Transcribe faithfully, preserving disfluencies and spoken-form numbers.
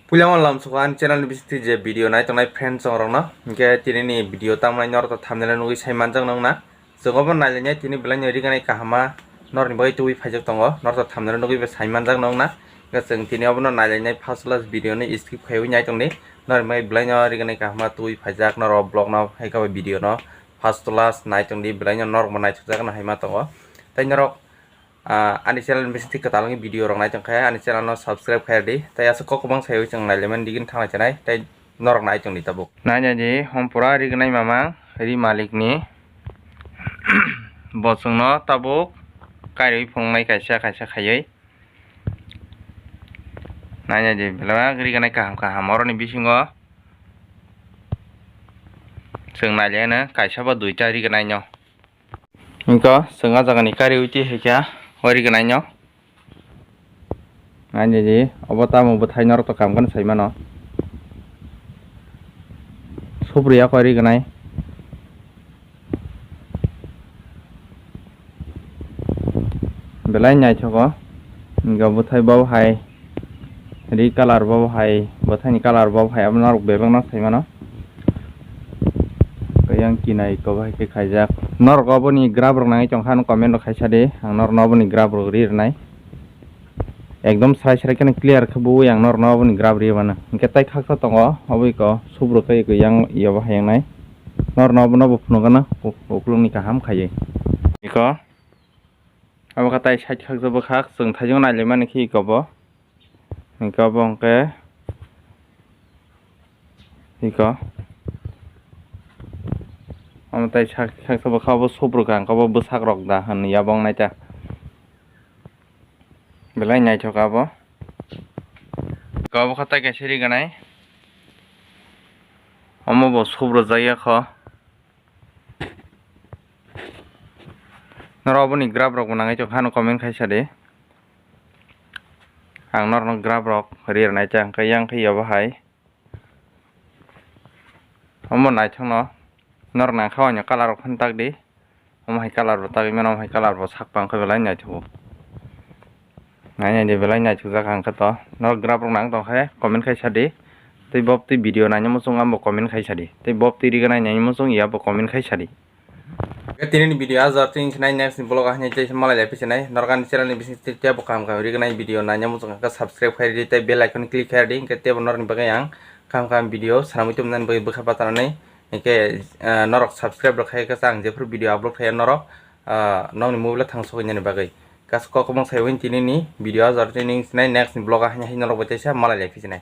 Puila o lamsoko ani channel ni bisingtwi je video nai tongnai friends rokno, hinkhe tini ni video tamnai norok to thumbnail o nugwi sai manjak nung na. Chwng obo nailainai tini belai no riganai kaham ma norokni bagwi tubui phaijak tongo, norok to thumbnail o nugwi bo sai manjak nung na. Hinkhe chwng tini obono nailainai first class video no skip khaiwi nai tongdi, norokni bagwi belai no riganai kaham ma tubui phaijak norok vlog no hai khe bo video no first class nai tongdi, belai no norok bo naithokjak no hai ma tongo. Tei norok Ah, ani channel ni bisingtwi kwtal wngwi video rok nai tongkha, ani channel no subscribe khairdi. Tei aswk kok kwbang saiwi chwng nailaimani digini thanglai chenai, tei norok nai tongdi tabuk. Nai nai di, hom pura rignai mamang, ri malik ni. Bo chwngno tabuk kairwi phunuknai kaisa kaisa khaiwi. Nai nai di, belai rignai kaham kaham. Oroni bisingo chwng nailaino kaisa ba duita rignai no. Wngkha, chwng ah jagani kari uiti hai kha, o rignai no. Nai di, obo tamo bwthai norok to kam khe sai mano. Supriya khe rignai. Belai naithogo. Wngkha bwthai bo hai. Ri colour bo hai, bwthai ni colour bo hai, abo norok bebak no sai mano. Khe yang kinai iko bo hai khe khaijak. Norok obo ni graph rok nangwi tongkha, ano comment rok khai sa di. Ang norok no obo ni graph rok ri rwnai. Ekdom srai srai kheno clear khe buwi ang norok no obo ni graph ri mano. Hinkhe tai khaksa tongo, obo iko subro khe iko yang iyo bo hai yang nai. Norok no obo no bo phunukgana, u-, ukulung ni kaham khaiwi. Iko. Abo khe tai side khaksa bwkhak, chwng thaijakno nailaimani khe iko bo. Hingke obo hingke iko. Omo tai sak, sak, sak, bwkha obo subrwk ang, obo bwsak rok da hinwi abo wng nai ta. Belai naithok abo. Iko obo khe tai kaisa ri ganai. Omo bo subrwk jak ya kho. Norok oboni graph rok bo nangwi tongkha, hano comment khai sa di. Ang norokno graph rok ri rwnai ta, hwnkhe yang khe abo hai. Omo naithokno norok nangkha, oino colour rok phano tak di. Omo hai colour bo tagwi mano, omo hai colour bo sak pang khe belai naithogo. Nai nai di belai naithokjak ang khe to. Norok graph rok nang tong khe comment khai sa di. Tei bob twi video naina muchung abo comment khai sa di. Tei bob twi riga naina muchung ya bo comment khai sa di. Tini ni video ah jora tini khe nai, next ni vlog ah hinwi tei malai lai phinai. Norok ani channel ni bising tei tebo kaham kaham riga nai video naina muchung khe subscribe khai di tei bell icon click khai di. Hingke tebo norok ni bagwi ang kaham kaham video swnamwi tongmani bagwi bwkha patanani. Hingke, ah, norok subscribe rok khai khe ang jephru video upload khai norok, ah, nokni mobile o thang sokwi nani bagwi. Kaisa kok kwbang sai wngwi tini ni video ah jora tini khe nai, next ni vlog ah hinwi norok bai teisa malai lai phinai.